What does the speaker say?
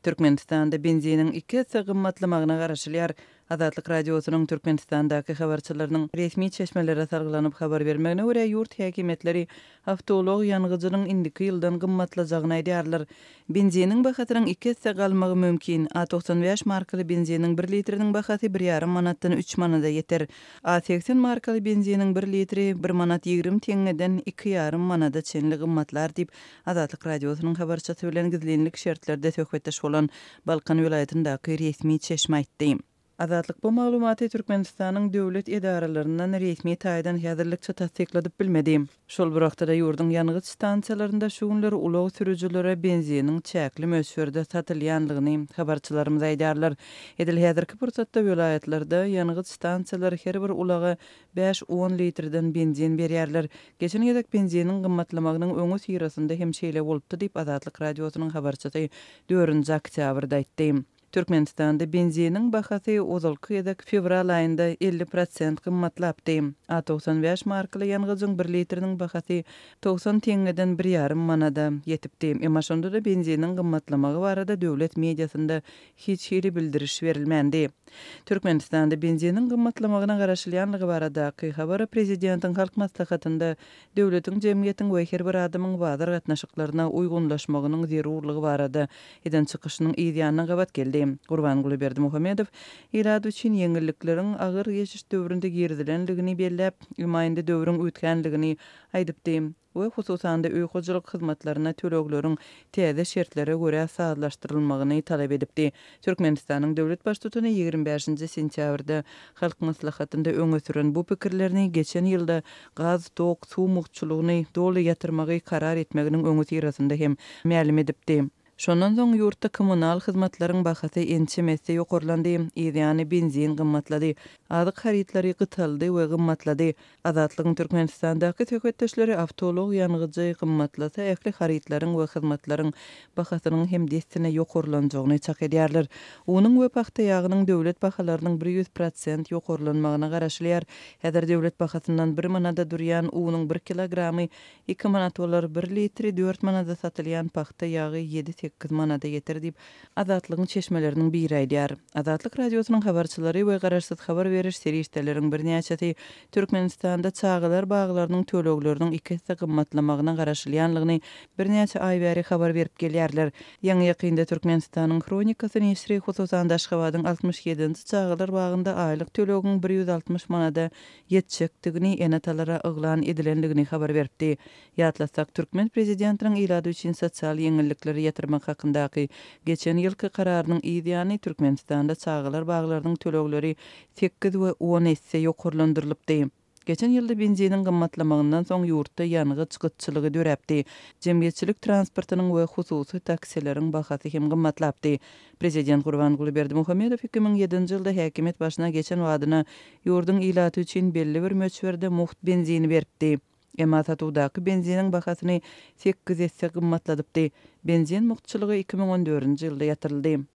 Türkmenistanda benziniň iki esse gymmatlamagyna garaşylýar. Azatlyk Radiosynyň Türkmenistandaky habarçylarynyň resmi çeşmelere salgylanyp habar bermegine görä, ýurt häkimiýetleri awtoulag ýangyjynyň indiki ýyldan gymmatlajagyny aýdýarlar. Benziniň bahasynyň iki esse galmagy mümkin. A 95 markaly benziniň bir litriniň bahasy bir ýarym manatdan üç manada ýeter. A 80 markaly benziniň bir litri bir manat 20 teňňeden iki ýarym manada çenli gymmatlar diýip, Azatlyk Radiosynyň habarçysy bilen gizlinlik şertlerde söhbetdeş bolan Balkan welaýatyndaky resmi çeşme aýtdy. Azatlyk bu maglumaty Türkmenistanyň döwlet edaralaryndan resmi taýdan häzirlikçe tassykladyp bilmedi. Şol bir wagtda-da ýurduň ýangyç stansiýalarynda şu günler ulag sürüjilere benziniň çäkli möçberde satylýandygyny habarçylarymyz aýdýarlar. Edil häzirki pursatda welaýatlarda ýangyç stansiýalary her bir ulaga bäş-on litrden benzin berýärler. Geçen gezek benziniň gymmatlamagynyň öňüsyrasynda hem şeýle bolupdy diýip, Azatlyk Radiosynyň habarçysy dördünji oktýabrda aýtdy. Türkmenistanda benziniň bahasy ozalky gezek fewral aýynda 50 prosent gymmatlapdy. A 95 markaly ýangyjyň bir litriniň bahasy 90 teňňeden bir ýarym manada ýetipdi. Emma şonda-da benziniň gymmatlamagy barada döwlet mediasynda hiç hili bildiriş berilmändi. Türkmenistanda benziniň gymmatlamagyna garaşylýanlygy baradaky habar prezidentiň Halk Maslahatynda döwletiň, jemgyýetiň we her bir adamyň bazar gatnaşyklaryna uýgunlaşmagynyň zerurlygy barada eden çykyşynyň yz ýanyna gabat geldi. Gurbanguly Berdimuhamedow ilat üçin ýeňillikleriň agyr geçiş döwründe girizilendigini belläp, emma indi döwrüň üýtgändigini aýdypdy. We hususan-da öý hojalyk hyzmatlaryna tölegleriň täze şertlere görä sazlaşdyrylmagyny talap edipdi. Türkmenistanyň döwlet Baştutany 25-nji sentýabrda Halk Maslahatynda öňe süren bu pikirlerini geçen ýylda gaz, tok, suw mugtçulygyny doly ýatyrmagy karar etmeginiň öňüsyrasynda hem mälim edipdi. Şondan soň ýurtda kommunal hyzmatlaryň bahasy ençeme esse ýokarlandy, yzýany benzin gymmatlady, azyk harytlary gytaldy we gymmatlady. Azatlygyň Türkmenistandaky söhbetdeşleri awtoulag ýangyjy gymmatlasa ähli harytlaryň we hyzmatlaryň bahasynyň hem dessine ýokarlanjagyny çak edýärler. Unuň we pagta ýagynyň döwlet bahalarynyň 100 prosent ýokarlanmagyna garaşylýar. Häzir döwlet bahasyndan bir manada durýan unuň bir kilogramy 2 manat bolar, bir litri 4 manada satylýan pagta ýagy 7-8 manada ýeter diýip, Azatlygyň çeşmeleriniň biri aýdýar. Azatlyk Radiosynyň habarçylary we garaşsyz habar beriş serişdeleriň birnäçesi Türkmenistanda çagalar baglarynyň tölegleriniň iki esse gymmatlamagyna garaşylýanlygyny birnäçe aý bäri habar berip gelýärler. Ýaňy-ýakynda Türkmenistanyň Hronikasy neşiri hususan-da Aşgabadyň 67-nji çagalar bagynda aýlyk tölegiň 160 manada ýetjekdigini ene-atalara yglan edilendigini habar beripdi. Ýatlatsak, türkmen prezidentiniň ilat üçin sosial ýeňillikleri ýatyrmak hakyndaky geçen ýylky kararynyň yz ýany Türkmenistanda çagalar baglarynyň tölegleri sekiz we on esse ýokarlandyrylypdy. Geçen ýylda benziniň gymmatlamagyndan soň ýurtda ýangyç gytçylygy döräpdi. Jemgyýetçilik transportynyň we hususy taksileriň bahasy hem gymmatlapdy. Prezident Gurbanguly Berdimuhamedow 2007-nji ýylda häkimiýet başyna geçen badyna ýurduň ilaty üçin belli bir möçberde mugt benzini beripdi. Emma satuwdaky benziniň bahasyny sekiz esse gymmatladypdy. Benzin mugtçulygy 2014-nji ýylda ýatyryldy.